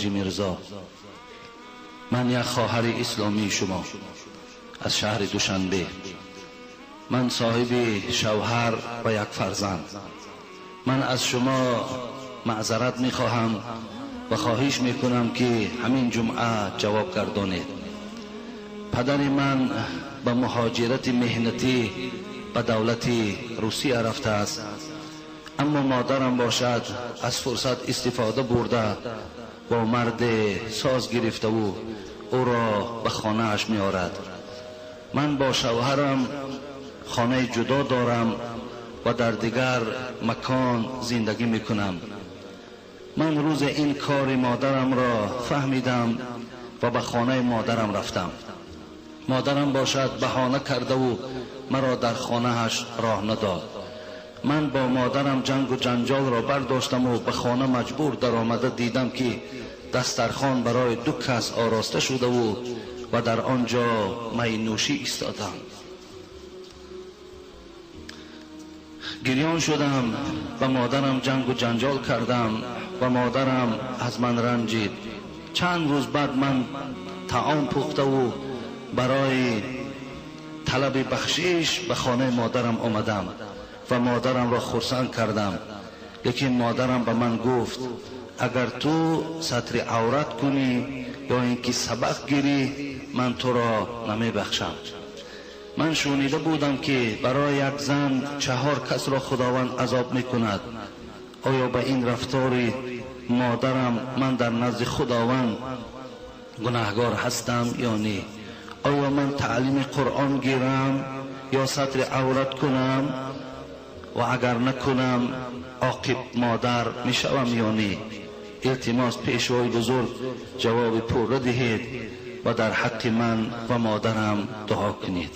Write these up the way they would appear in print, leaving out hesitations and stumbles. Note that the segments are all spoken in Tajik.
Ҳоҷӣ Мирзо, ман як хоҳари исломии шумо аз шаҳри Душанбе. Ман соҳиби шавҳар ва як фарзанд. Ман аз шумо маъзарат мехоҳам ва хоҳиш мекунам, ки ҳамин ҷумъа ҷавоб гардонед. Падари ман ба муҳоҷирати меҳнатӣ ба давлати Русия рафтааст, аммо модарам бошад аз фурсат истифода бурда бо марде соз гирифтаву ӯро ба хонааш меорад. Ман бо шавҳарам хонаи ҷудо дорам ва дар дигар макон зиндагӣ мекунам. Ман рӯзи ин кори модарамро фаҳмидам ва ба хонаи модарам рафтам. Модарам бошад баҳона кардаву маро дар хонааш роҳ надод. Ман бо модарам ҷангу ҷанҷолро бардоштаму ба хона маҷбур даромада дидам, ки дастархон барои ду кас ороста шудаву ва дар он ҷо майнӯшӣ истодам. Гирён шудам, ба модарам ҷангу ҷанҷол кардам ва модарам аз ман ранҷид. Чанд рӯз баъд ман таом пухтаву барои талаби бахшиш ба хонаи модарам омадам ва модарамро хурсанд кардам. Лекин модарам ба ман гуфт: агар ту сатри аврат кунӣ ё ин ки сабақ гирӣ, ман туро намебахшам. Ман шунида будам, ки барои як зан чаҳор касро Худованд азоб мекунад. Оё ба ин рафтори модарам ман дар назди Худованд гунаҳгор ҳастам ё не? Оё ман таълими Қуръон гирам ё сатри аврат кунам? Ва агар накунам, оқиб модар мешавам ё не? Илтимос, пешвои бузург, ҷавоби пурра диҳед ва дар ҳаққи ман ва модарам дуо кунед.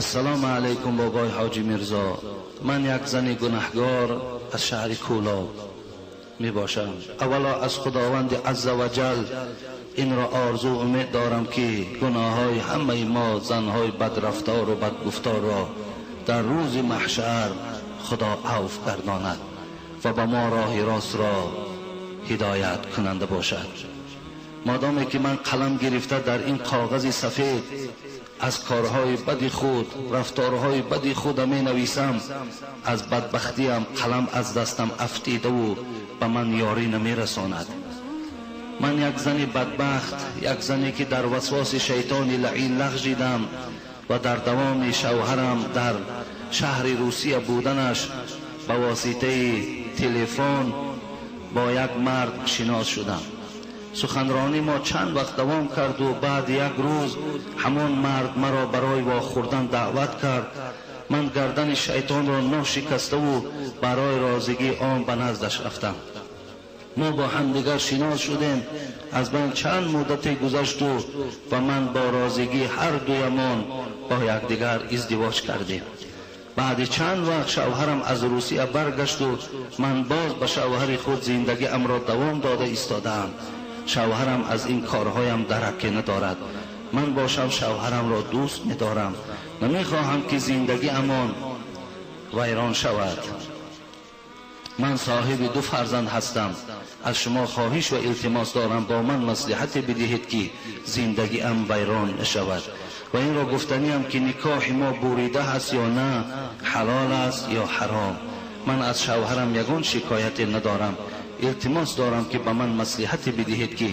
Ассалому алайкум, бобои Ҳоҷӣ Мирзо. Ман як зани гунаҳгор аз шаҳри Кӯлоб мебошам. Аввало аз Худованди азза ва ҷал инро орзу умед дорам, ки гуноҳҳои ҳамаи мо занҳои бадрафтору бадгуфторро дар рӯзи маҳшар Худо авф гардонад ва ба мо роҳи ростро ҳидоят кунанда бошад. Модоме ки ман қалам гирифта дар ин коғази сафед аз корҳои бади худ, рафторҳои бади худа менависам, аз бадбахтиам қалам аз дастам афтидаву ба ман ёрӣ намерасонад. Ман як зани бадбахт, як зане ки дар васвоси шайтони лаъин лағжидам ва дар давоми шавҳарам дар шаҳри Русия буданаш ба воситаи телефон бо як мард шинос шудам. Суханронӣ мо чанд вақт давом карду баъд як рӯз ҳамон мард маро барои вохӯрдан даъват кард. Ман гардани шайтонро ношикаставу барои розигии он ба наздаш рафтам. Мо бо ҳамдигар шинос шудем. Аз байн чанд муддате гузашту ва ман бо розигии ҳар дуямон бо якдигар издивоҷ кардем. Баъди чанд вақт шавҳарам аз Русия баргашту ман боз ба шавҳари худ зиндагиамро давом дода истодаам. Шавҳарам аз ин корҳоям дараке надорад. Ман бошам шавҳарамро дӯст медорам, намехоҳам, ки зиндагиамон вайрон шавад. Ман соҳиби ду фарзанд ҳастам. Аз шумо хоҳиш ва илтимос дорам, бо ман маслиҳате бидиҳед, ки зиндагиам вайрон нашавад. Ва инро гуфтаниам, ки никоҳи мо бурида ҳаст ё на, ҳалол аст ё ҳаром? Ман аз шавҳарам ягон шикояте надорам. Илтимос дорам, ки ба ман маслиҳате бидиҳед, ки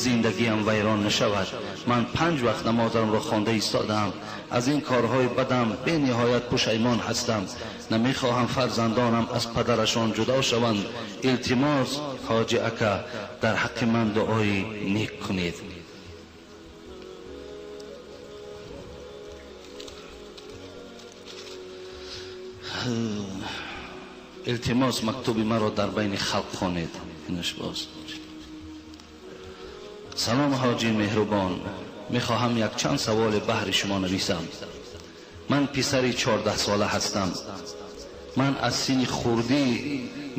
зиндагиам вайрон нашавад. Ман панҷ вақт намозамро хонда истодаам. Аз ин корҳои бадам бениҳоят пушаймон ҳастам. Намехоҳам фарзандонам аз падарашон ҷудо шаванд. Илтимос, ҳоҷи ака, дар ҳаққи ман дуои нек кунед. Илтимос, мактуби маро дар байни халқ хонед. Инаш боз. Салом, ҳоҷи меҳрубон. Мехоҳам якчанд саволи баҳри шумо нависам. Ман писари 14сола ҳастам. Ман аз синни хурдӣ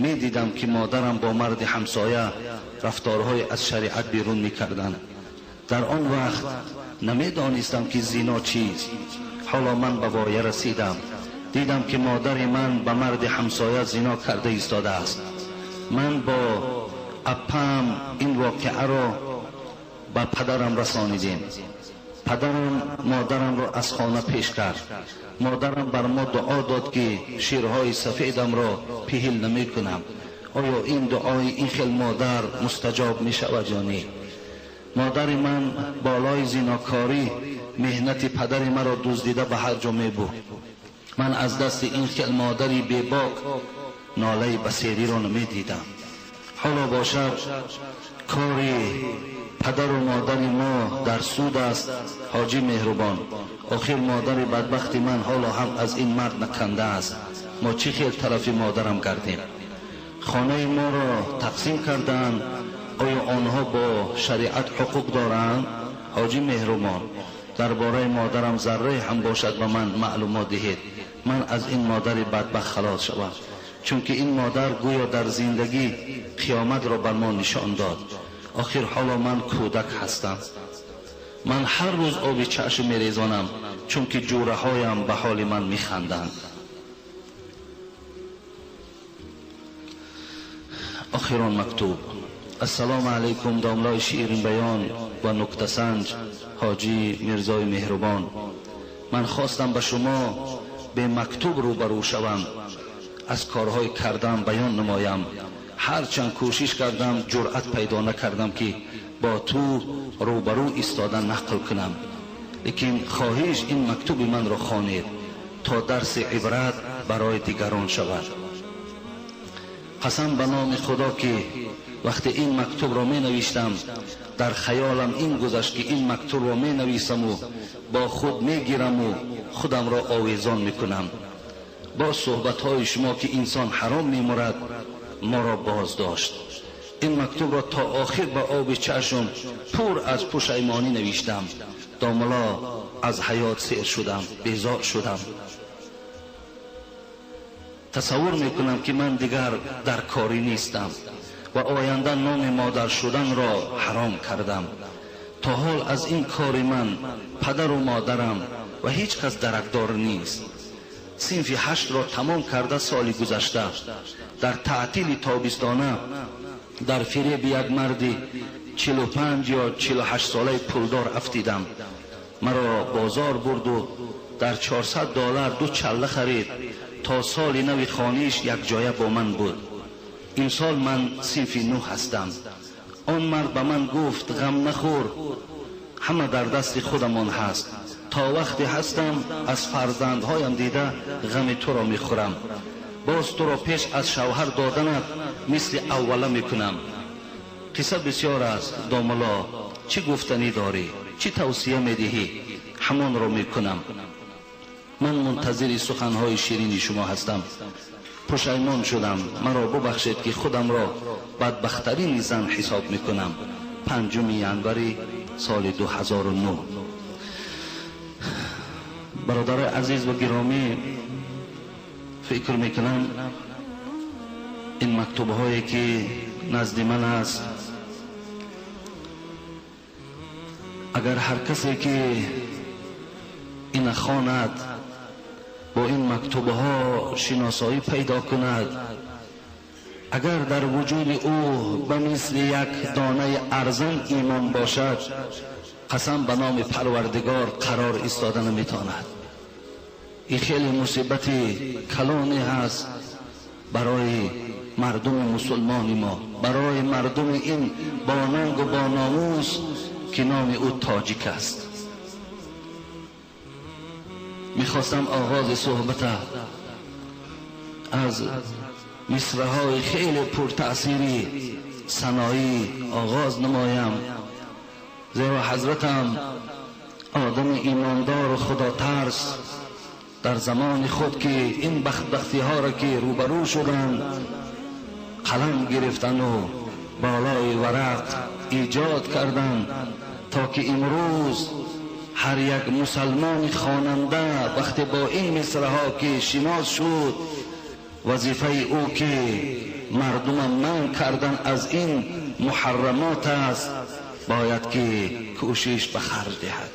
медидам, ки модарам бо марди ҳамсоя рафторҳои аз шариат берун мекарданд. Дар он вақт намедонистам, ки зино чист. Ҳоло ман ба воя расидам. Дидам ки модари ман ба марди ҳамсоя зино карда истодааст. Ман бо аппам ин воқеаро ба падарам расонидем. Падарам модарамро аз хона пеш кард. Модарам бар мо дуо дод, ки ширҳои сафедамро пиҳил намекунам. Оё ин дуои ин хел модар мустаҷоб мешавад ё не? Модари ман болои зинокорӣ меҳнати падари маро дуздида ба ҳар ҷо мебурд. Ман аз дасти ин хел модари бебок нолаи басериро намедидам. Ҳоло бошад, кори падару модари мо дар суд аст. Ҳоҷӣ Меҳрубон, охир модари бадбахти ман ҳоло ҳам аз ин мард наканда аст. Мо чӣ хел тарафи модарам гардем? Хонаи моро тақсим кардаанд. Оё онҳо бо шариат ҳуқуқ доранд? Ҳоҷӣ Меҳрубон, дар бораи модарам заррае ҳам бошад ба ман маълумот диҳед. Ман аз ин модари бадбахт халос шавам, чунки ин модар гӯё дар зиндагӣ қиёматро бар мо нишон дод. Охир ҳоло ман кӯдак ҳастам. Ман ҳар рӯз оби чашм мерезонам, чунки ҷӯраҳоям ба ҳоли ман механданд. Охирон мактуб. Ассалому алайкум, домлои ширинбаён ва нуктасанҷ Ҳоҷӣ Мирзои Меҳрубон. Ман хостам ба шумо бе мактуб рӯбарӯ шавам, аз корҳои кардам баён намоям. Ҳарчанд кӯшиш кардам, ҷуръат пайдо накардам, ки бо ту рӯбарӯ истода нақл кунам. Лекин хоҳиш, ин мактуби манро хонед, то дарси ибрат барои дигарон шавад. Қасам ба номи Худо, ки вақте ин мактубро менавиштам, дар хаёлам ин гузашт, ки ин мактубро менависаму бо худ мегираму худамро овезон мекунам. Боз суҳбатҳои шумо, ки инсон ҳаром мемурад, моро боздошт. Ин мактубро то охир ба оби чашм пур аз пушаймонӣ навиштам. Домулло, аз ҳаёт сер шудам, безор шудам. Тасаввур мекунам, ки ман дигар дар корӣ нестам ва оянда номи модар шуданро ҳаром кардам. То ҳол аз ин кори ман падару модарам ва ҳеҷ кас даракдор нест. Синфи 8-ро тамом карда, соли гузашта дар таътили тобистона дар фиреби як марди 45 ё 48 солаи пулдор афтидам. Маро бозор бурду дар 400 доллар ду чалла харид. То соли нави хониш якҷоя бо ман буд. Имсол ман синфи 9 ҳастам. Он мард ба ман гуфт: ғам нахӯр, ҳама дар дасти худамон ҳаст. То вақте ҳастам, аз фарзандҳоям дида ғами туро мехӯрам. Боз туро пеш аз шавҳар доданат мисли аввала мекунам. Қисса бисёр аст, домулло. Чӣ гуфтанӣ дорӣ, чӣ тавсия медиҳӣ, ҳамонро мекунам. Ман мунтазири суханҳои ширини шумо ҳастам. Пушаймон шудам, маро бубахшед, ки худамро бадбахттарини зан ҳисоб мекунам. 5 январи соли 2009. Бародарои азиз ва гиромӣ, фикр мекунам, ин мактубҳое ки назди ман аст, агар ҳар касе ки ина хонад, бо ин мактубҳо шиносоӣ пайдо кунад, агар дар вуҷуди ӯ ба мисли як донаи арзан имон бошад, қасам ба номи Парвардигор, қарор истода наметавонад. Ин хеле мусибати калоне ҳаст барои мардуми мусулмони мо, барои мардуми ин бонангу бономус, ки номи ӯ тоҷик аст. Мехостам оғози суҳбата аз мисраҳои хеле пуртаъсири Саноӣ оғоз намоям, зеро ҳазратам одами имондору худотарс дар замони худ, ки ин бахтбахтиҳоро ки рӯбарӯ шуданд, қалам гирифтану болои варақ эҷод карданд, то ки имрӯз ҳар як мусалмони хонанда вақте бо ин мисраҳо ки шинос шуд, вазифаи ӯ ки мардума манъ кардан аз ин муҳаррамот аст, бояд ки кӯшиш ба харҷ диҳад.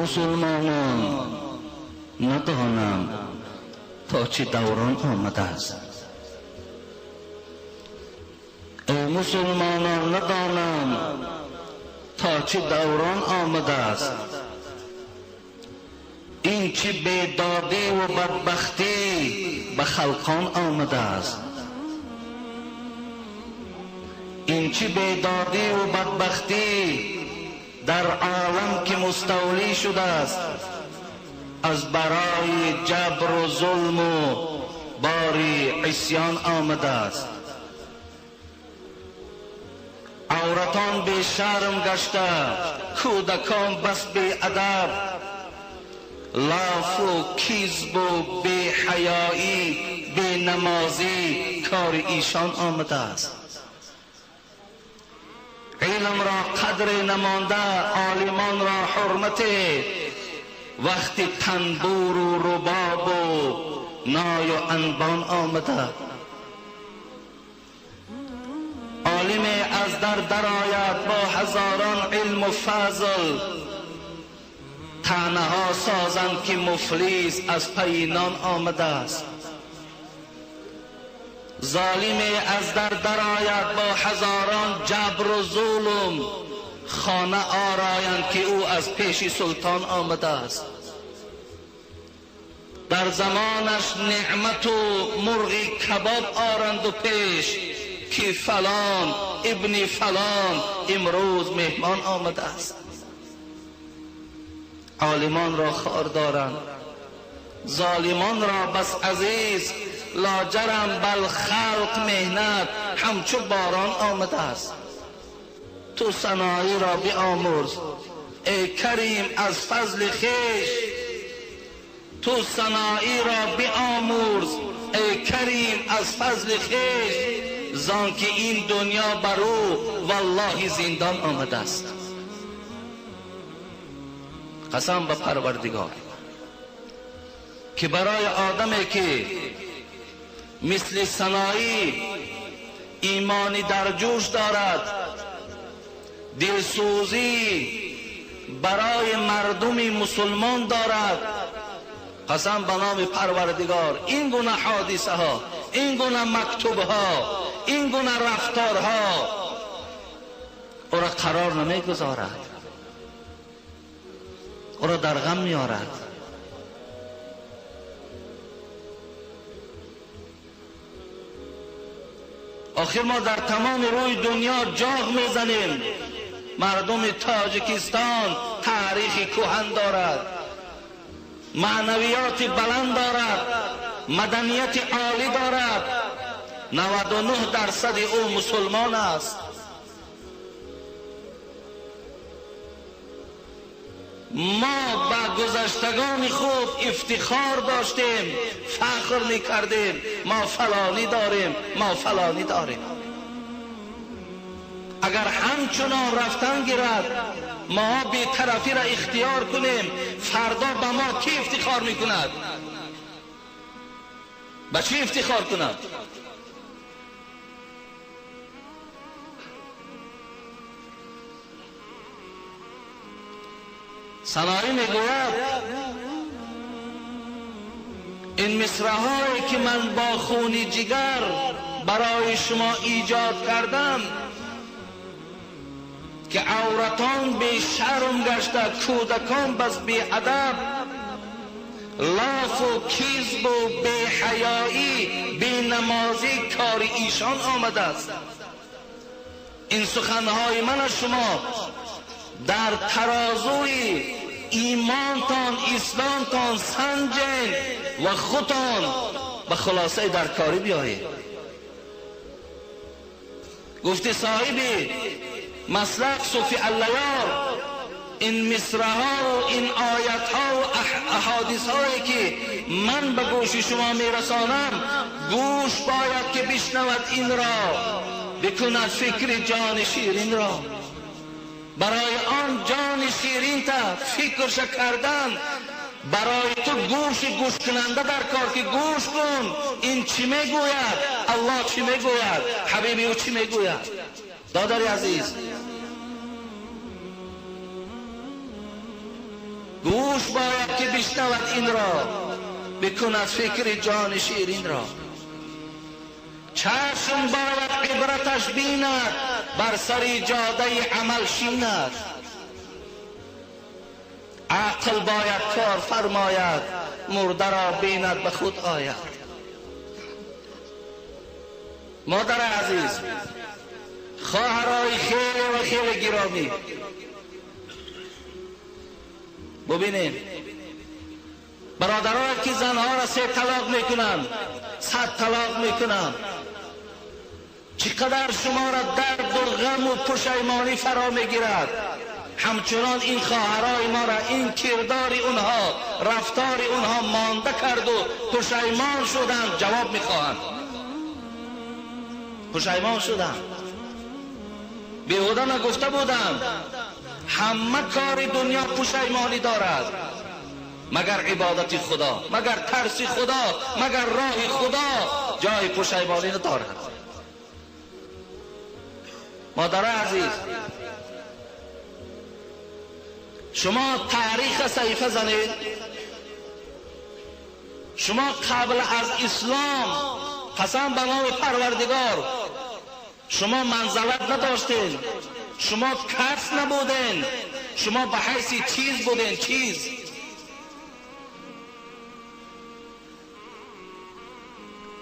Мусулмонон, надонам то чӣ даврон омадааст. Эй мусулмонон, надонам то чӣ даврон омадааст. Ин чӣ бедодӣ ва бадбахтӣ ба халқон омадааст. Ин чӣ бедодӣ ва бадбахтӣ дар олам ки муставлӣ шудааст. Аз барои ҷабру зулму бори исён омадааст. Авратон бешарм гашта, кӯдакон бас беадаб, лафу кизбу беҳаёӣ, бенамозӣ кори ишон омадааст. Илмро қадре намонда, олимонро ҳурмате, вақти танбуру рубобу ною анбон омада. Олиме аз дар дарояд бо ҳазорон илму фазл, таънаҳо созанд ки муфлис аз пайи нон омадааст. Золиме аз дар дарояд бо ҳазорон ҷабру зулм, хона ороянд ки ӯ аз пеши султон омадааст. Дар замонаш неъмату мурғи кабоб оранду пеш, ки фалон ибни фалон имрӯз меҳмон омадааст. Олимонро хор доранд, золимонро бас азиз, лоҷарам бал халқ меҳнат ҳамчу борон омадааст. Ту саноиро биомӯрз эй карим аз фазли хеш, ту саноиро биомӯрз эй карим аз фазли хеш, зон ки ин дунё бар ӯ валлоҳи зиндон омадааст. Қасам ба Парвардигор ки барои одаме ки мисли саноӣ имони дар ҷӯш дорад, дилсӯзӣ барои мардуми мусулмон дорад, қасам ба номи Парвардигор ин гуна ҳодисаҳо, ин гуна мактубҳо, ин гуна рафторҳо ӯро қарор намегузорад, ӯро дар ғам меорад. Охир мо дар тамоми рӯи дунё ҷоғ мезанем. Мардуми Тоҷикистон таърихи кӯҳан дорад, маънавиёти баланд дорад, маданияти олӣ дорад. 99% ӯ мусулмон аст. Мо ба гузаштагони худ ифтихор доштем, фахр мекардем, мо фалонӣ дорем, мо фалонӣ дорем. Агар ҳамчунон рафтан гирад, мо бетарафиро ихтиёр кунем, фардо ба мо кӣ ифтихор мекунад? Ба чӣ ифтихор кунад? Саноӣ мегӯяд ин мисраҳое ки ман бо хуни ҷигар барои шумо эҷод кардам, ки авратон бешарм гашта, кӯдакон бас беадаб, лафу кизбу беҳаёӣ, бенамозӣ кори ишон омадааст. Ин суханҳои ман аз шумо дар тарозуи имонтон, исломтон санҷен ва худтон ба хулосаи даркорӣ биёед. Гуфти соҳиби маслак Суфи Аллаёр, ин мисраҳо ва ин оятҳо ва аҳодисҳое ки ман ба гӯши шумо мерасонам, гӯш бояд ки бишнавад инро, бикунад фикри ҷони ширинро. Барои он ҷони ширинта фикрша кардан, барои ту гӯши гӯшкунанда дар кор ки гӯш кун ин чӣ мегӯяд, Аллоҳ чӣ мегӯяд, ҳабиби ӯ чӣ мегӯяд. Додари азиз, گوش باید که بشنود این را، بکند فکر جان شیرین را. چشم باید عبرتش بیند، بر سر جاده عمل شیند. عقل باید کار فرماید، مرده را بیند به خود آید. مادر عزیز، خواهرای خیلی و خیلی گرامی، ببینید برادرایی که زنها را 3 طلاق میکنند، 100 طلاق میکنند، چقدر شما را درد و غم و پشیمانی فرا میگیرد. همچنان این خواهرای ما را این کردار اونها، رفتار اونها مانده کرد و پشیمان شدند، جواب میخواهند. پشیمان شدند. بیهوده نگفته بودم همه کار دنیا پشیمانی دارد، مگر عبادت خدا، مگر ترس خدا، مگر راه خدا جای پشیمانی ندارد. مادر عزیز، شما تاریخ صحیفه زنید، شما قبل از اسلام، قسم به نام پروردگار، شما منزلت نداشتین، شما کس نبودین، شما به حیث چیز بودین، چیز.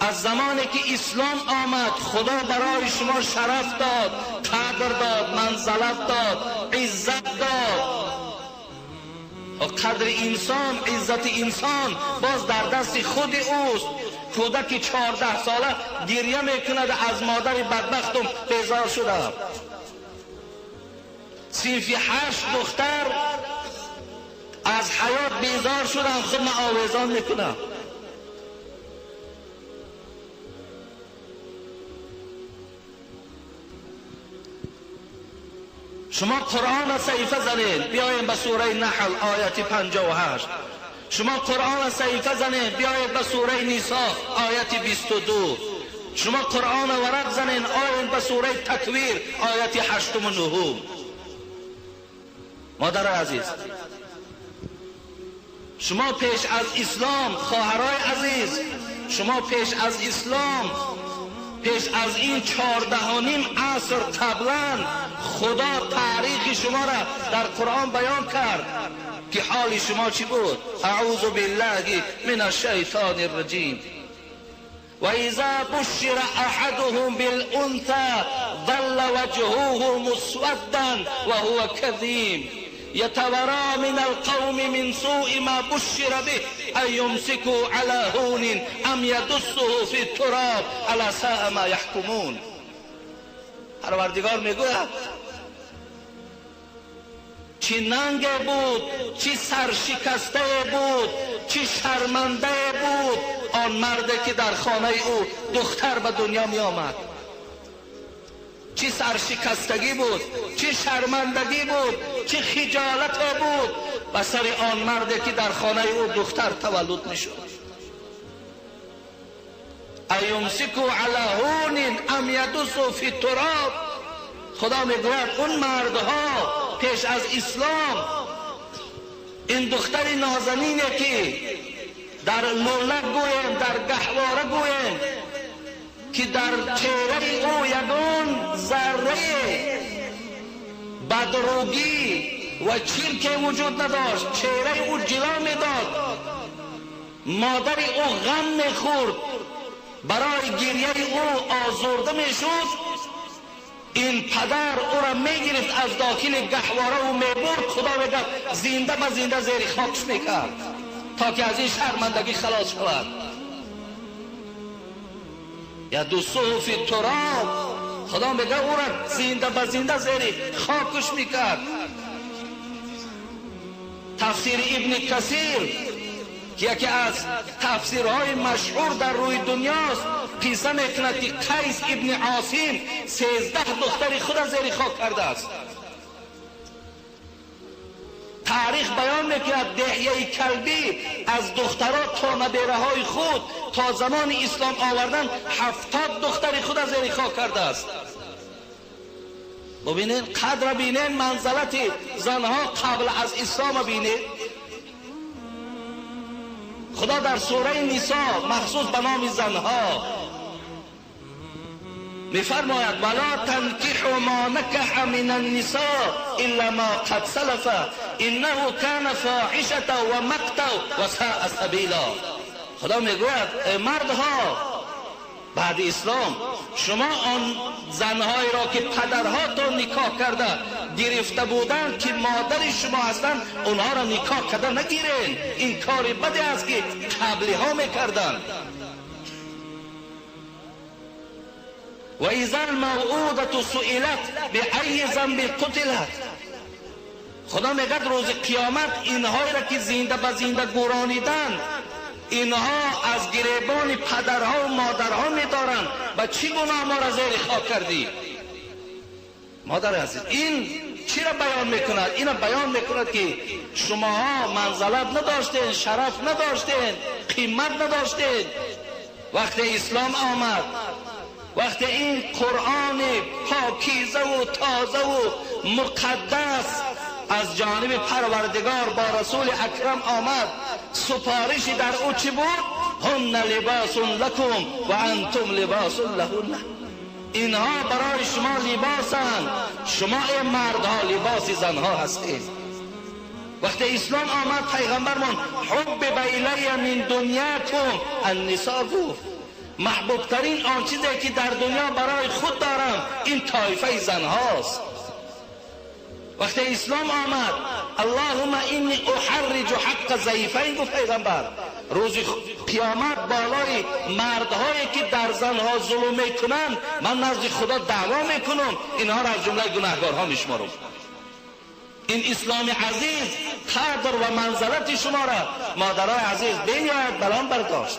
از زمانی که اسلام آمد، خدا برای شما شرف داد، قدر داد، منزلت داد، عزت داد. قدر انسان، عزت انسان باز در دست خود اوست. کودک 14 ساله گریه میکند از مادر بدبختم بیزار شدم. صنف 8 دختر از حیات بیزار شدم، خود من آویزان میکنم. شما قرآن را صحیفه زنید، بیاییم به سوره نحل آیت 58. شما قرآن را صحیفه زنید، بیایید به سوره نساء آیت 22. شما قرآن را ورق زنید، آیید به سوره تکویر آیت 8 و 9. مادر عزیز، شما پیش از اسلام، خواهرای عزیز، شما پیش از اسلام، پیش از این 14.5 عصر قبلا خدا تاریخ شما را در قرآن بیان کرد که حال شما چی بود. اعوذ بالله من الشیطان الرجیم. و اذا بشر احدهم بالانثى ظل وجهه مسودا وهو كظيم يتورى من القوم من سوء ما بشر به أن يمسكوا على هون أم يدسه في التراب ألا ساء ما يحكمون. پروردگار میگوید چی ننگ بود، چی سرشکسته بود، چی شرمنده بود آن مرد که در خانه او دختر به دنیا می آمد. چی سرشکستگی بود، چی شرمندگی بود، چی خجالت بود و سر آن مرد که در خانه او دختر تولد می شد. ایمسکو علی هون ام یدسوا فی التراب. خدا میگوید اون مردها پیش از اسلام، این دختر نازنینه که در لوله گویم، در گهواره گویم، که در چهره او یگان ذره بدروگی و چرک وجود نداشت، چهره او جلا میداد، مادر او غم میخورد، برای گریه او آزرده میشد. این پدر او را میگرفت از داخل گهواره و میبرد، خدا میگفت زنده به زنده زیر خاکش میکرد تا که از این شرمندگی خلاص شود. یدسه فی التراب، خدا میگه او را زنده به زنده زیر خاکش میکرد. تفسیر ابن کثیر که یکی از تفسیرهای مشهور در روی دنیاست، قصه میکند که قیس ابن عاصم 13 دختر خود را زیر خاک کرده است. تاریخ بیان میکند دحیه کلبی از دخترها تا نبیره های خود تا زمان اسلام آوردن 70 دختر خود را زیر خاک کرده است. ببینید قدر، بینید منزلت زنها قبل از اسلام، بینید. خدا در سوره نساء مخصوص به نام زنها میفرماید ولا تنکحوا ما نکح من النساء الا ما قد سلف انه کان فاحشة و مقتا و ساء سبیلا. خدا میگوید ای مردها بعد اسلام، شما آن زنهایی را که پدرهاتان نکاح کرده گرفته بودند که مادر شما هستند، اونها را نکاح کرده نگیرین. این کار بدی است که قبلی ها میکردند. و اذا الموءودة سئلت بأی ذنب قتلت. خدا میگه روز قیامت اینهایی را که زنده به زنده گورانیدند، اینها از گریبان پدرها و مادرها میدارند. به چی گناه ما را زیر خاک کردی؟ مادر عزیز، این چی را بیان میکند؟ این را بیان میکند که شماها منزلت نداشتین، شرف نداشتین، قیمت نداشتین. وقتی اسلام آمد، وقتی این قرآن پاکیزه و تازه و مقدس از جانب پروردگار با رسول اکرم آمد، سپارشی در او چی بود؟ هن لباس لکم و انتم لباس لهن. اینها برای شما لباسند، شما ای مردها لباس زنها هستید. وقتی اسلام آمد، پیغمبرمان حب الی من دنیاکم النساء گفت، محبوب ترین آن چیزی که در دنیا برای خود دارم این طایفه زنهاست. وقتی اسلام آمد، اللهم انی احرج حق ضعیفین گفت پیغمبر، روز قیامت بالای مردهایی که در زنها ظلم میکنند من نزد خدا دعوا میکنم، اینها را از جمله گناهکارها میشمارم. این اسلام عزیز قدر و منزلت شما را مادرای عزیز بنیاد بلند برداشت.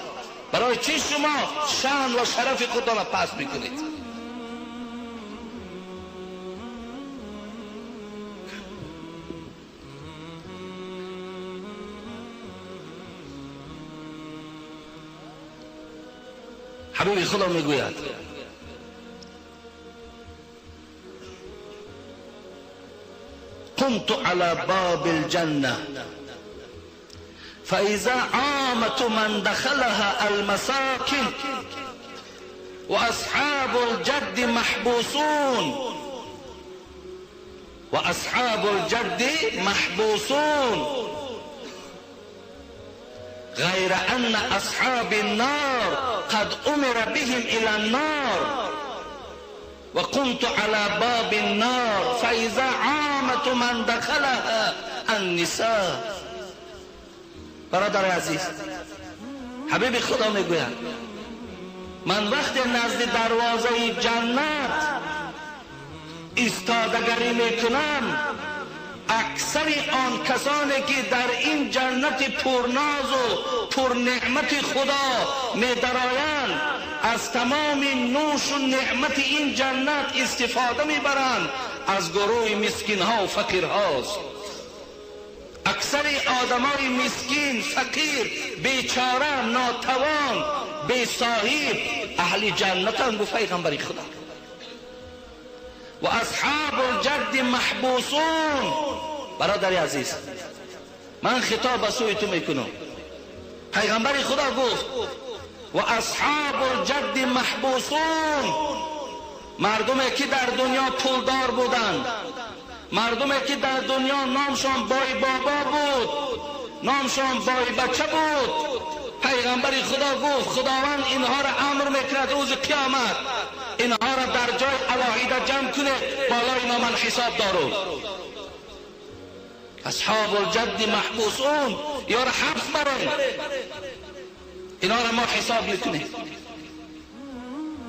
برای چی شما شان و شرف خود را پس میکنید؟ حبیب خدا میگوید قمت على باب الجنة فإذا عامة من دخلها المساكن وأصحاب الجد محبوسون وأصحاب الجد محبوسون غير أن أصحاب النار قد أمر بهم إلى النار وقمت على باب النار فإذا عامة من دخلها النساء. برادر عزیز، حبیب خدا میگوید من وقت نزد دروازه جنت ایستادگری میکنم، اکثر آن کسانی که در این جنت پرناز و پرنعمت خدا میدرایند از تمام نوش و نعمت این جنت استفاده میبرند، از گروه مسکین ها و فقیر هاست. اکثر آدمای مسکین، فقیر، بیچاره، ناتوان، بی صاحب اهل جنتند، گفت پیغمبر خدا. و اصحاب الجد محبوسون. برادر عزیز، من خطاب به سوی تو میکنم. پیغمبر خدا گفت و اصحاب الجد محبوسون، مردمی که در دنیا پولدار بودند، مردمی که در دنیا نامشان بای بابا بود، نامشان بای بچه بود، پیغمبر خدا گفت خداوند اینها را امر میکند روز قیامت اینها را در جای علاهیده جمع کنه، بالای اینا من حساب دارم. اصحاب الجد محبوسون، یا را حبس برن، اینا را ما حساب میکنیم.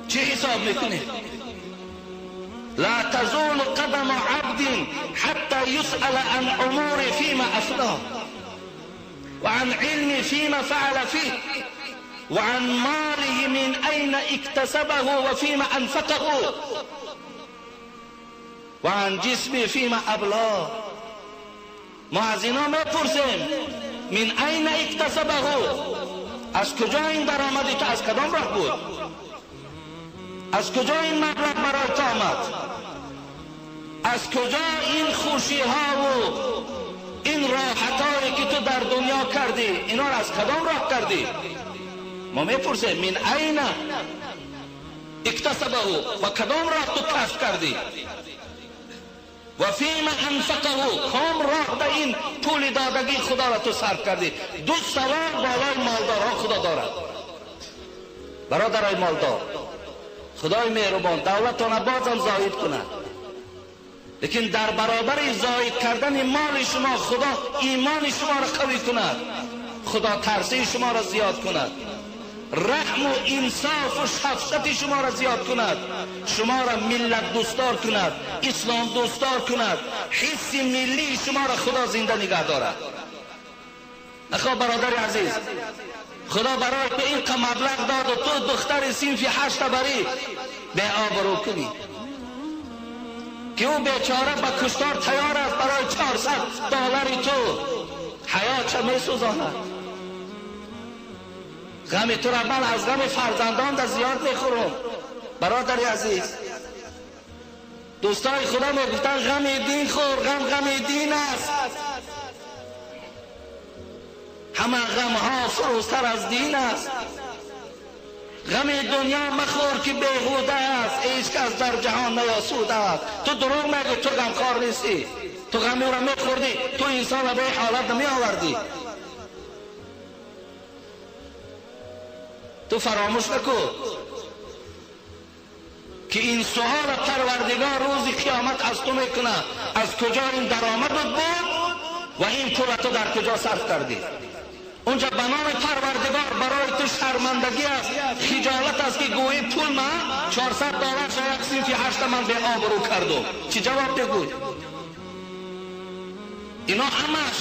چی حساب میکنیم؟ لا تزول قدم عبد حتى يسأل عن امور فيما افناه وعن علم فيما فعل فيه وعن ماله من أين اكتسبه وفيما أنفقه وعن جسمه فيما أبلاه. ما از اینا میپرسیم من أين اكتسبه، از کجا این درآمدی تو، از کدام راه بود، از کجا این مبلغ برای تو آمد، از کجا این خوشی ها و این این راحتایی که تو در دنیا کردی اینا را از کدام راه کردی؟ ما میپرسیم من این اکتسبه، و کدام راه تو کسب کردی؟ و فیما انفقه، کام راه در این پول دادگی خدا را تو صرف کردی؟ دو سوال بالای مالدارها خدا دارد. برادرای مالدار، خدای مهربان دولتان بازم زاید کند، لیکن در برابر زاید کردن مال شما خدا ایمان شما را قوی کند، خدا ترسی شما را زیاد کند، رحم و انصاف و شفقت شما را زیاد کند، شما را ملت دوستدار کند، اسلام دوستدار کند، حس ملی شما را خدا زنده نگه دارد. اخا برادر عزیز، خدا برای تو این مبلغ داد و تو دختر صنف 8 بری به آبرو کنی که او بیچاره با کشتار تیار است برای $400 تو حیات چه می سوزاند. غم تو را من از غم فرزندان در زیاد میخورم. برادر عزیز، دوستای خدا میگفتن غم دین خور، غم غم دین است، همه غم ها فروزتر از دین است. غم دنیا مخور که بیهوده است، هیچ کس در جهان نیاسوده است. تو دروغ میگی، تو غمخوار نیستی، تو غم او را میخوردی، تو انسان را به حالت نمی آوردی. تو فراموش نکن که این سوال پروردگار روز قیامت از تو میکنه، از کجا این درآمدت بود و این پول تو در کجا صرف کردی؟ اونجا به نام پروردگار برای تو شرمندگی است، خجالت است که گویی پول من $400 یک صنف 8 من به آبرو کردم. چی جواب بگوی؟ اینا همش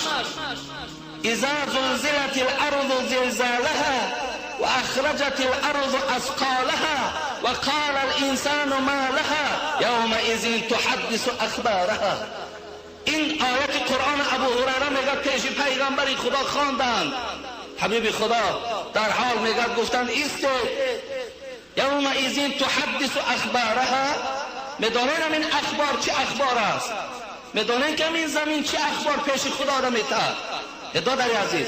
اذا زلزلت الارض زلزالها و اخرجت الارض اثقالها و قال الانسان ما لها یومئذ تحدث اخبارها. این آیت قرآن ابو هریره میگه پیش پیغمبر خدا خواندند، حبیب خدا در حال میگه گفتند ایست یومئذ تحدث اخبارها. میدانین این اخبار چه اخبار است؟ میدانین که این زمین چه اخبار پیش خدا را میتاد؟ دادر عزیز،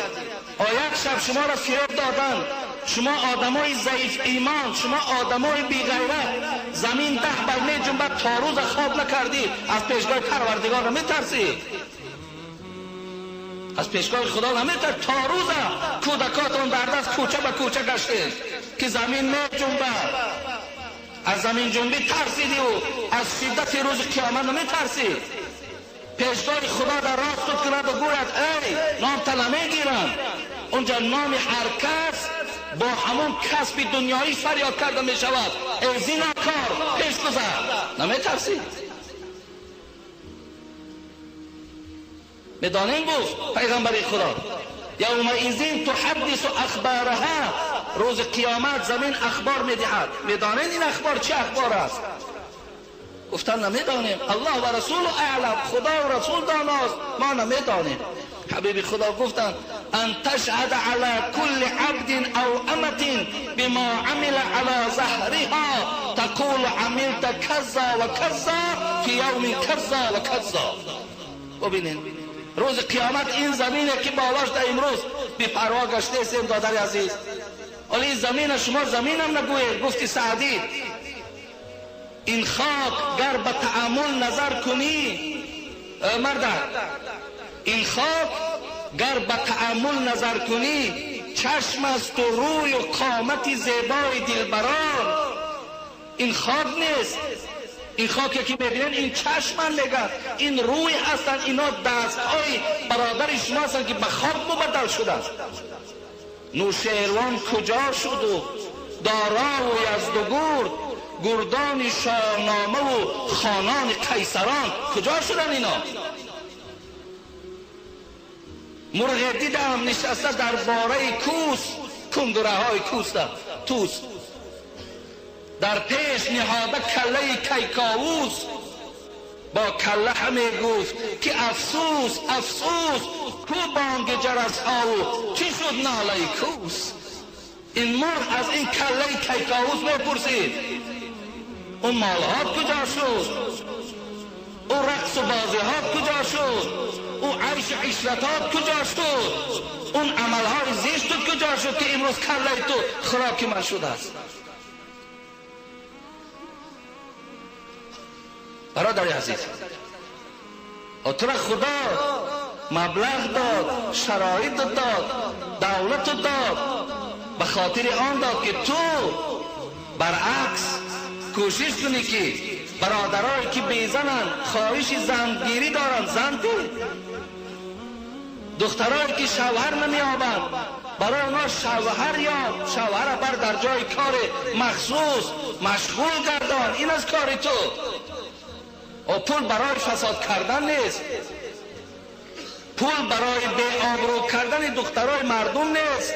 آیت شب شما را فریب دادن، شما آدمای ضعیف ایمان، شما آدمای بی غیرت، زمین 10 بر می جنبد تا روز خواب نکردی، از پیشگاه پروردگار نمیترسی، از پیشگاه خدا نمیترسی، تا روز کودکاتون در دست کوچه به کوچه گشتید که زمین می جنبد، از زمین جنبی ترسیدی و از شدت روز قیامت نمیترسی. پیشگاه خدا در راست کند و گوید ای نام تا نمیگیرم. اونجا نام هر کس با همون کسب دنیایی فریاد کرده می شود، ای زیناکار پیش گذر، نمی ترسی؟ میدانیم گفت پیغمبر خدا یومئذ تحدث اخبارها، روز قیامت زمین اخبار میدهد. میدانین این اخبار چه اخبار است؟ گفتن نمیدانیم، الله و رسول اعلم، خدا و رسول داناست، ما نمیدانیم. حبیب خدا گفتند ان تشهد على كل عبد او امة بما عمل على ظهرها تقول عملت كذا وكذا في يوم كذا وكذا. ببینین روز قیامت این زمینه که بالاش در امروز بی پروا گشته استیم. دادر عزیز، ولی این زمین شما زمینم نگوید. گفتی سعدی این خاک گر به تأمل نظر کنی، مردم این خاک گر به تأمل نظر کنی، چشم است و روی و قامت زیبای دلبران. این خاک نیست، این خاکی که میبینن این چشم میگن، این روی هستن، اینا دستهای برادر شما هستن که به خاک مبدل شدن. نوشیروان کجا شد و دارا و یزدگرد، گردان شاهنامه و خانان قیصران کجا شدن اینا؟ مرغ دیدم نشسته در باره کوس، کندره های کوس توس، در پیش نهاده کله کیکاووس، با کله همی گفت که افسوس افسوس، کو بانگ جرس ها و چی شد ناله کوس. این مرغ از این کله کیکاووس میپرسید اون مالها کجا شد، اون رقص رقص و بازی‌هات کجا شد؟ او عیش عشرتات کجا شد؟ اون عملهای زشت کجا شد که امروز کله تو خوراک من شده است؟ برادر عزیز، تو را خدا مبلغ داد، شرایط داد، دولت داد، به خاطر آن داد که تو برعکس کوشش کنی که برادرایی که بیزنن خواهش زنگیری دارن زن ده، دخترایی که شوهر نمیابند برای اونا شوهر یاب، شوهر بر در جای کار مخصوص مشغول گردان. این از کار تو. و پول برای فساد کردن نیست، پول برای بی آبرو کردن دخترای مردم نیست.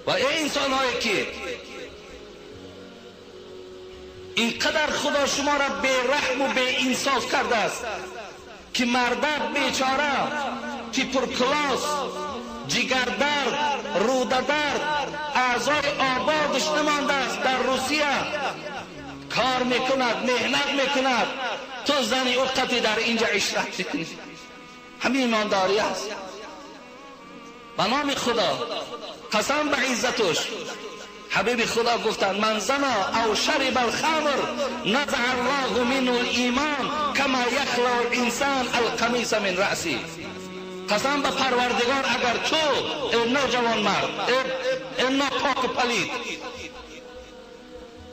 و ای انسان هایی که اینقدر خدا شما را بی رحم و بی انصاف کرده است که مردک بیچاره تیپرکلاس، جگر درد، روده درد، اعضای آبادش نمانده است، در روسیه کار میکند، مهنت میکند، تو زنی او قطعی در اینجا عشرت میکنی. همین ایمانداری است. به نام خدا قسم به عزتش، حبیب خدا گفتند من زنا او شرب الخمر نزع الله منه الایمان کما یخلع الانسان القمیص من رأسی. قسم به پروردگار اگر تو ای نوجوان مرد، ای ناپاک و پلید،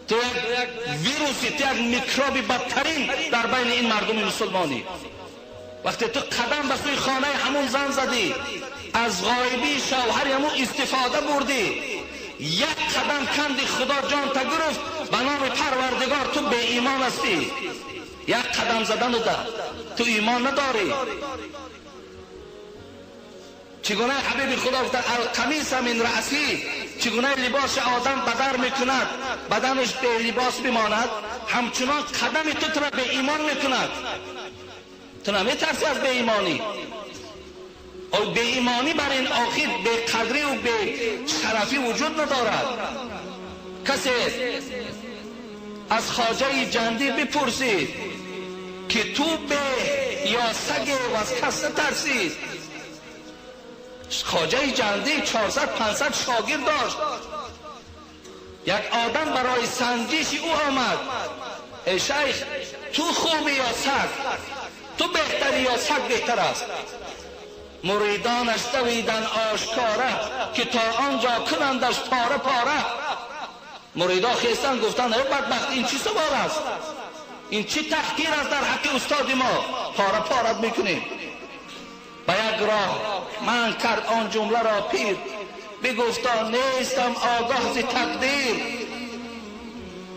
تو یک ویروسی، تو یک میکروب بدترین در بین این مردم مسلمانی، وقتی تو قدم به سوی خانه همون زن زدی، از غایبی شوهر همون استفاده بردی، یک قدم کندی خدا جان تا گرفت، به نام پروردگار تو به ایمان هستی. یک قدم زدن ده تو ایمان نداری. چگونه حبیب خدا گفت القمیص من رأسی، چگونه لباس آدم بدر میکند، بدنش به لباس بماند، همچنان قدم تو را به ایمان میکند. تو نمیترسی از به ایمانی؟ او به ایمانی بر این آخر به قدری و به شرفی وجود ندارد. کسی از خواجه جندی بپرسید که تو به یا سگ و از کس نترسید. خواجه جندی 400-500 شاگرد داشت. یک آدم برای سنجش او آمد، ای شیخ تو خوبی یا سگ؟ تو بهتری یا سگ بهتر است؟ مریدانش دویدن آشکاره که تا آنجا کنندش پاره پاره. مریدا خیستن گفتن ای بدبخت، این چی سوال است؟ این چی تحقیر است در حق استاد ما؟ پاره پارت میکنیم. به یک راه من کرد آن جمله را پیر، بگفتا نیستم آگاه ز تقدیر،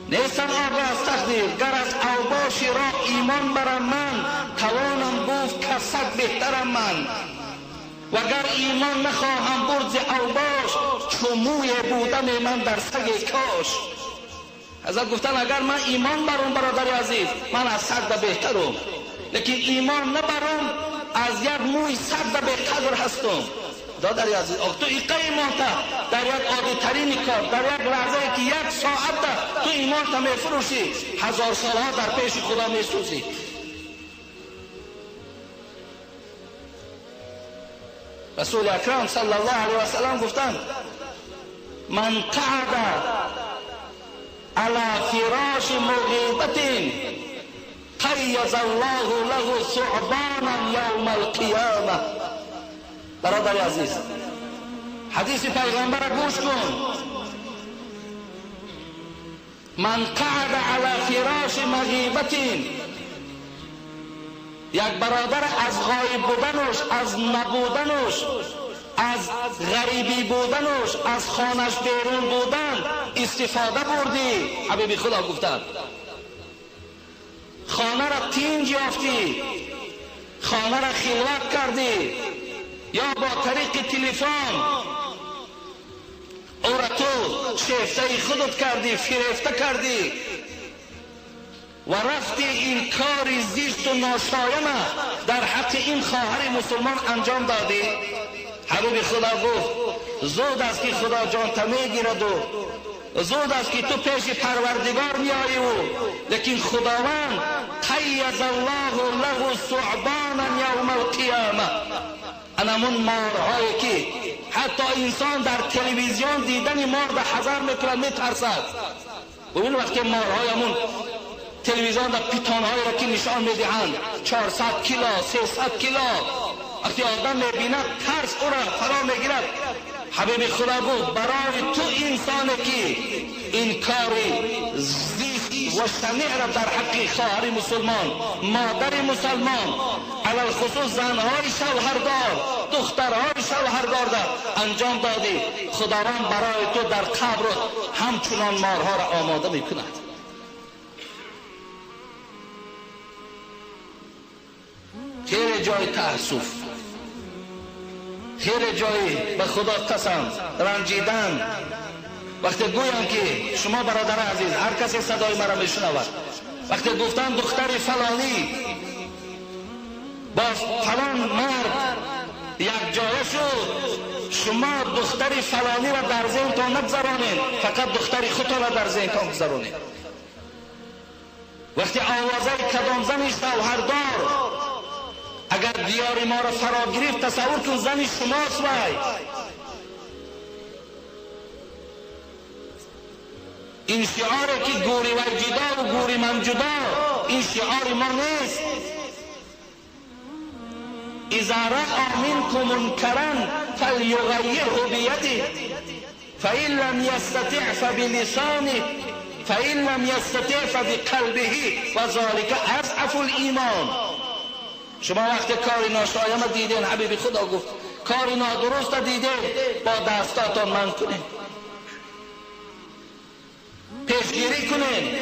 نیستم آگاه از تقدیر، گر از اوباش را ایمان برم من، توانم گفت که سگ بهترم من، وگر ایمان نخواهم برد ز اوباش، چو موی بودم من در سگ کاش. حضرت گفتن اگر من ایمان برم برادر عزیز، من از سگ بهترم، لیکن ایمان نبرم از یک موی سگ به قدر هستم. دادر عزیز، تو ایقه ایمان تا در یک عادی ترین کار، در یک لحظه که یک ساعت تا تو ایمان تا میفروشی، هزار سالها در پیش خدا میسوزی. رسول اکرم صلی الله علیه و سلم گفتند من قعد علی فراش مغیبت قیض الله له ثعبانا یوم القیامه. برادر عزیز، حدیث پیغمبر گوش کن. من قعد علی فراش مغیبت، یک برادر از غایب بودنش، از نبودنش، از غریبی بودنش، از خانش بیرون بودن استفاده بردی. حبیب خدا گفتند خانه را تینج یافتی، خانه را خلوت کردی، یا با طریق تلفن او را تو شیفته خودت کردی، فریفته کردی و رفتی این کار زشت و ناشایمه در حق این خواهر مسلمان انجام دادی. حبیب خدا گفت زود است که خدا جان تا میگیرد و زود است که تو پیش پروردگار میایی و لیکن خداوند قیض الله له ثعبانا یوم القیامه. انمون مارهایی که حتی انسان در تلویزیون دیدن مار به حذر میکنه، میترسد. ببین وقتی مارهایمون تلویزیون در پیتانهایی را که نشان میدهند 400 کیلو 300 کیلو، وقتی آدم میبیند ترس او را فرا میگیرد. حبیب خدا گفت برای تو انسانی که این کاری زشت و شنیع را در حق خواهر مسلمان، مادر مسلمان، علی الخصوص زنهای شوهردار، دخترهای شوهردار را انجام دادی، خداوند برای تو در قبر همچنان مارها را آماده میکند. خیلی جای تأسف، خیلی جایی به خدا قسم رنجیدن. وقتی گویم که شما برادر عزیز، هر کسی صدای مرا میشنود، وقتی گفتن دختر فلانی با فلان مرد یک جایه شد، شما دختر فلانی را در ذهنتان نگذرانید، فقط دختر خودتان را در ذهنتان گذرانید. وقتی آوازه کدام زن شوهردار اگر دیار ما را فرا گرفت، تصور کن زن شماست. وای این شعاره که گوری و جدا و گوری من جدا، این شعار ما نیست. اذا رأى منكم منكرا فليغيره بيده فإن لم يستطع فبلسانه فإن لم يستطع فبقلبه وذلك أضعف الإيمان. شما وقتی کاری ناشایست دیدین، حبیب خدا گفت کاری نادرست دیدین، با دستاتان من کنین، پیشگیری کنین.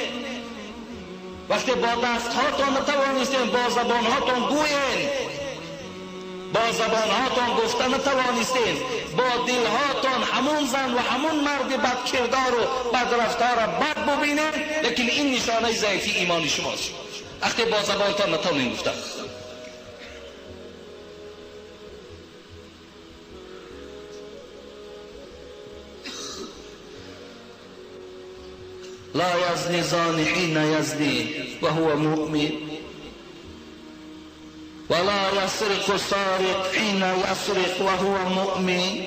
وقتی با دستهاتان نتوانستین، با زبانهاتان گوین. با زبانهاتان گفته نتوانستین، با دلهاتان همون زن و همون مرد بدکردار و بدرفتار را بد ببینین، لیکن این نشانه ضعیفی ایمان شماست. وقتی با زبانتان نتوانین گفتن. لا يزني زاني حين يزني وهو مؤمن ولا يسرق سارق حين يسرق وهو مؤمن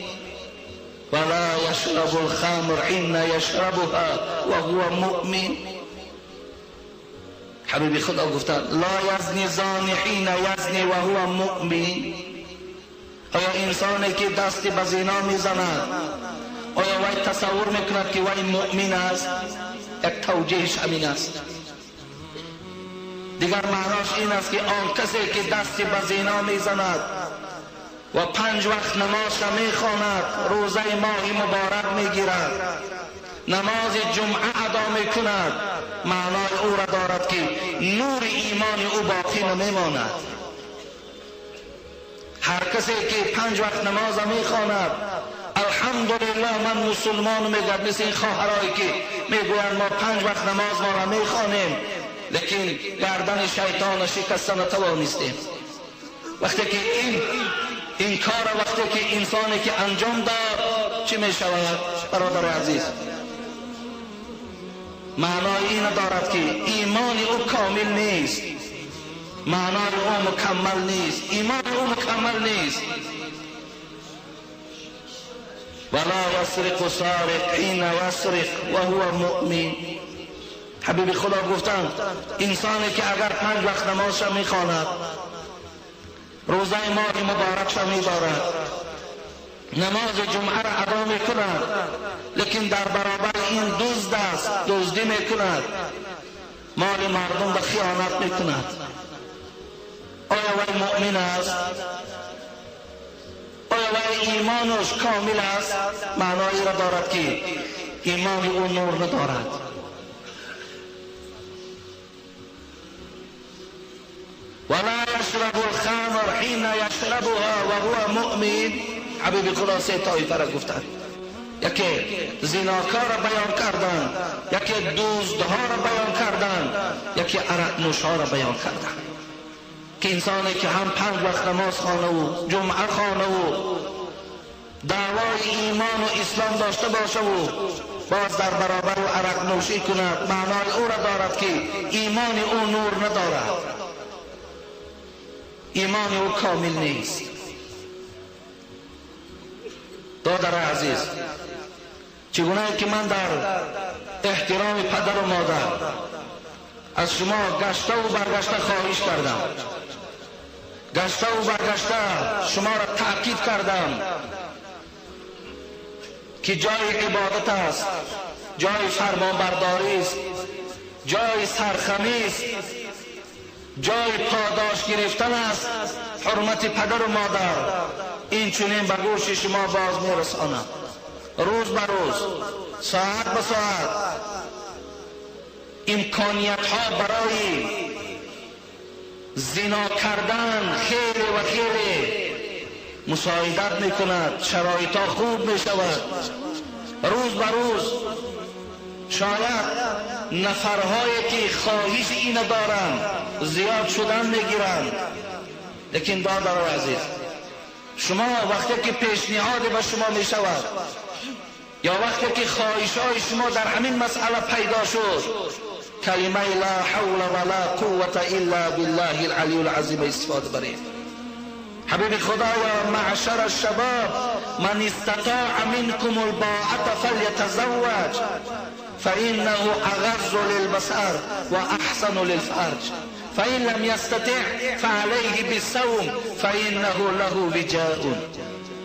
ولا يشرب الخمر حين يشربها وهو مؤمن. حبیبی خدا گفتن لا يزني زاني حين يزني وهو مؤمن. آیا انسانی که دست به زنا میزند، آیا وی تصور میکند که وی مؤمن است؟ یک توجیهش همین است. دیگر معناش این است که آن کسی که دست به زنا میزند و 5 وقت نماز را میخواند، روزه ماه مبارک میگیرد، نماز جمعه ادا میکند، معنای او را دارد که نور ایمان او باقی نمیماند. هر کسی که 5 وقت نماز میخواند، الحمدلله من مسلمان میگوید، مثل این خواهرایی که میگویند ما 5 وقت نماز ما را میخوانیم، لیکن گردن شیطان شکسته نتوانستیم. وقتی که این کار، وقتی که انسانی که انجام داد، چی میشود برادر عزیز؟ معنای این دارد که ایمان او کامل نیست، معنای او مکمل نیست، ایمان او مکمل نیست. ولا يسرق سارق حين يسرق وهو مؤمن. حبیب خدا گفتند انسانی که اگر 5 وقت نمازش میخواند، روزه ماه مبارکش میدارد، نماز جمعه را ادا میکند، لیکن در برابر این دزد است، دزدی میکند، مال مردم به خیانت میکند، آیا وی مؤمن است؟ آیا وی ایمانش کامل است؟ معنایی را دارد که ایمان او نور ندارد. ولا يشرب الخمر حين يشربها وهو مؤمن. حبیب خدا سه طایفه را گفتند، یکی زناکار را بیان کردند، یکی دزدها را بیان کردند، یکی عرق نوشها را بیان کردند. که انسانی که هم 5 وقت نماز خوانه و جمعه خوانه و دعوای ایمان و اسلام داشته باشه و باز در برابر او عرق نوشی کند، معنای او را دارد که ایمان او نور ندارد، ایمان او کامل نیست. دادر عزیز، چگونه که من در احترام پدر و مادر از شما گشته و برگشته خواهش کردم، گشته و برگشته شما را تأکید کردم که جای عبادت است، جای فرمانبرداری است، جای سرخمی است، جای پاداش گرفتن است حرمت پدر و مادر. این چنین به گوش شما باز میرسانم، روز به روز، ساعت به ساعت امکانیت ها برای زنا کردن خیلی و خیلی مساعدت میکند، شرایط ها خوب میشود. روز به روز شاید نفرهایی که خواهش این دارند زیاد شدن میگیرند. لیکن دادر عزیز، شما وقتی که پیشنهاد به شما میشود یا وقتی که خواهش های شما در همین مسئله پیدا شد، کلمه لا حول ولا قوة الا بالله العلی العظیم استفاده برید. حبیب خدایا، معشر الشباب من استطاع منكم الباءة فليتزوج فإنه أغض للبصر وأحسن للفرج فإن لم يستطع فعليه بالصوم فإنه له وجاء.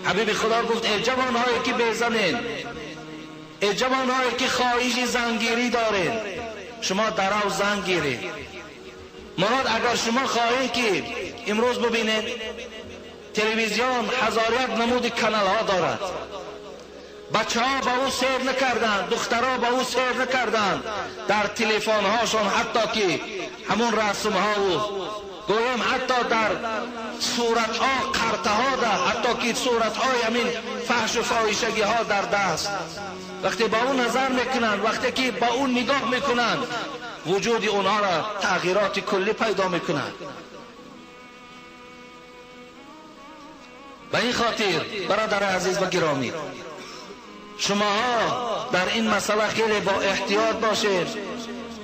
حبیب خدا گفت ای جوانهایی که بزنین، ای جوانهایی که خواهش زنگیری دارین، شما درو زن گیرید. مراد اگر شما خواهید که امروز ببینید تلویزیون هزار یک نمود کانال ها دارد، بچه ها با او سیر نکردند، دخترها با او سیر نکردند، در تلفن هاشون حتی که همون رسم ها و گویم حتی در صورت ها قرطه ها در حتی که صورت های همین فحش و فاحشگی ها در دست، وقتی با او نظر میکنند، وقتی که با او نگاه میکنند، وجود اونها را تغییرات کلی پیدا میکنند. به این خاطر برادر عزیز و گرامی، شماها در این مسئله خیلی با احتیاط باشید،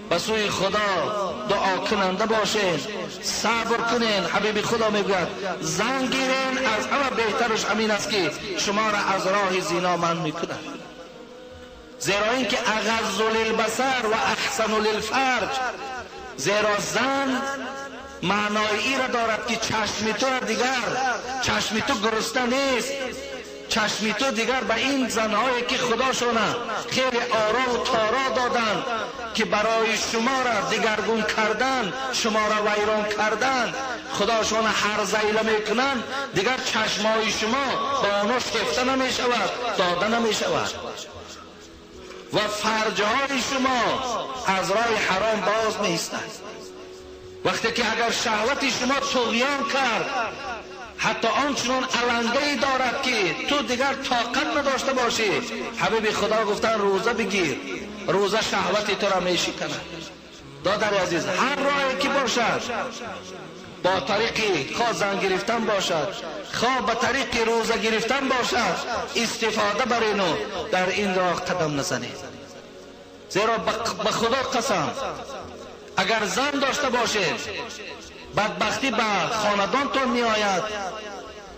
به سوی خدا دعا کننده باشید، صبر کنین. حبیب خدا میگوید زن گیرین، از همه بهترش همین است که شما را از راه زنا منع میکند، زیرا اینکه اغض للبصر و احسن للفرج، زیرا زن معنای ای را دارد که چشم تو دیگر، چشم تو گرسنه نیست، چشم تو دیگر به این زنهایی که خداشونه خیلی آرا و تارا دادن که برای شما را دیگرگون کردن، شما را ویران کردن، خداشون هر زیله میکنن، دیگر چشمای شما به آنها شفته نمی شود، داده نمی شود و فرجهای شما از راه حرام باز می ایستند. وقتی که اگر شهوت شما طغیان کرد، حتی آنچنان علنگه‌ای دارد که تو دیگر طاقت نداشته باشی، حبیب خدا گفتن روزه بگیر، روزه شهوت تو را میشکند. دادر عزیز، هر راهی که باشد، با طریق خواه زن گرفتن باشد، خواه به طریق روزه گرفتن باشد، استفاده برین و در این راه قدم نزنید. زیرا به خدا قسم، اگر زن داشته باشید بدبختی به خاندانتان می آید.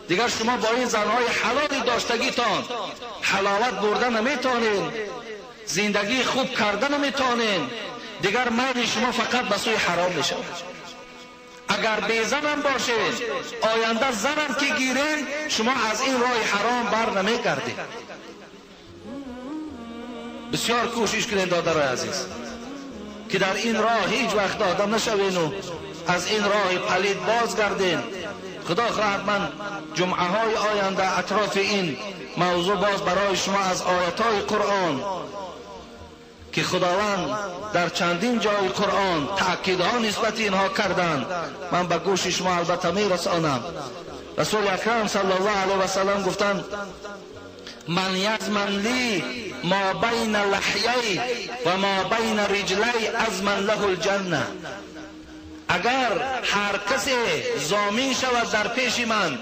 دیگر شما با این زنهای حلالی داشتگیتان حلاوت برده نمیتونین، زندگی خوب کرده نمیتونین، دیگر میل شما فقط به سوی حرام می شود. اگر بی زنم باشید، آینده زنم که گیرین، شما از این راه حرام بر نمی گردید. بسیار کوشش کنین دادرای عزیز که در این راه هیچ وقت آدم نشوین و از این راه پلید بازگردین. خدا خواهد من جمعه های آینده اطراف این موضوع باز برای شما از آیت های قرآن که خداوند در چندین جای قرآن تأکیدها نسبت اینها کردند، من به گوش شما البته میرسانم. رسول اکرم صلی الله علیه و سلم گفتند من یضمن لی ما بین لحیی و ما بین رجلی اضمن له الجنه. اگر هر کسی ضامن شود در پیش من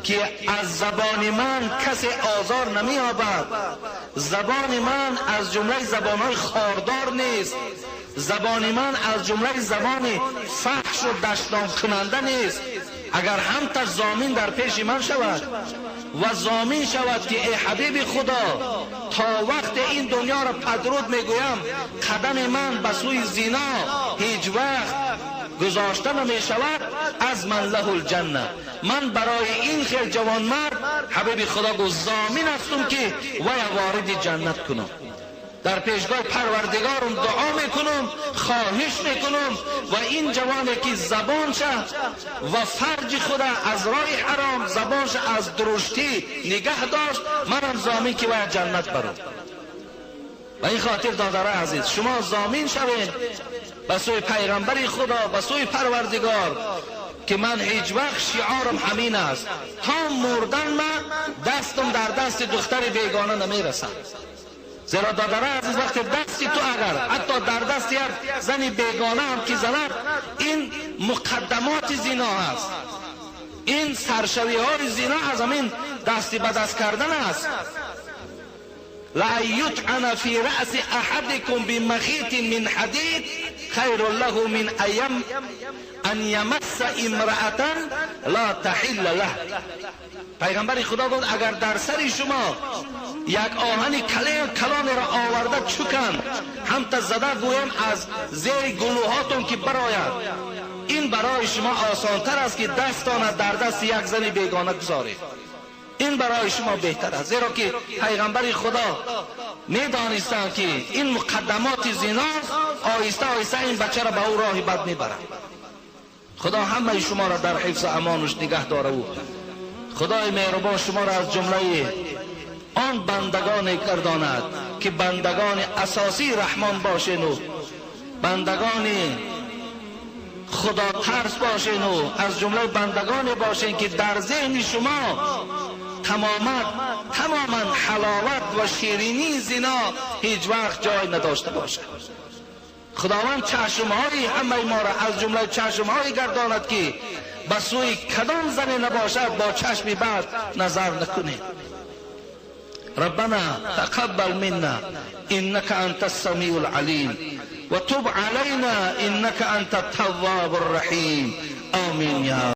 که از زبان من کسی آزار نمی‌یابد. زبان من از جمله زبان‌های خاردار نیست، زبان من از جمله زبان فحش و دشنام کننده نیست. اگر هم تا ضامن در پیش من شود و ضامن شود که ای حبیب خدا تا وقت این دنیا را پدرود میگویم قدم من به سوی زنا هیچ وقت گذاشته نمی شود، از من له الجنه. من برای این خیل جوانمرد حبیب خدا گفت ضامن هستم که وی وارد جنت کنم. در پیشگاه پروردگارم دعا میکنم، خواهش میکنم و این جوانی که زبانش و فرج خود از راه حرام، زبانش از درشتی نگه داشت، منم ضامن که وی جنت برم. و این خاطر دادرای عزیز شما ضامن شوین به سوی پیغمبر خدا، به سوی پروردگار که من هیچ وقت شعارم همین است، تا مردن من دستم در دست دختر بیگانه نمیرسد. زیرا دادرای عزیز وقتی دستی تو اگر حتی در دست یک زن بیگانه هم که زند، این مقدمات زنا است، این سرشوی های زنا از همین دستی به دست کردن است. لأن يطعن في رأس أحدكم بمخيط من حديد خير له من أن يمس امرأة لا تحل له. پیغمبر خدا گفت اگر در سر شما یک آهن کلان را آورده چکند، هم تا زده گویم از زیر گلوهاتون که براید، این برای شما آسانتر است که دستان در دست یک زن بیگانه گذارید. این برای شما بهتر است. زیرا که پیغمبر خدا میدانستند که این مقدمات زناست، آهسته آهسته این بچه را به او راه بد میبرد. خدا همه شما را در حفظ امانش نگه داره و خدای مهربان شما را از جمله آن بندگان گرداند که بندگان اساسی رحمان باشین و بندگان خدا ترس باشین و از جمله بندگان باشین که در ذهن شما تماما حلاوت و شیرینی زنا هیچ وقت جای نداشته باشد. خداوند چشمهای همه ما را از جمله چشمهای گرداند که به سوی کدام زن نباشد با چشم بد نظر نکنید. ربنا تقبل منا انك انت السميع العليم وتب علينا انك انت التواب الرحيم. آمين. یا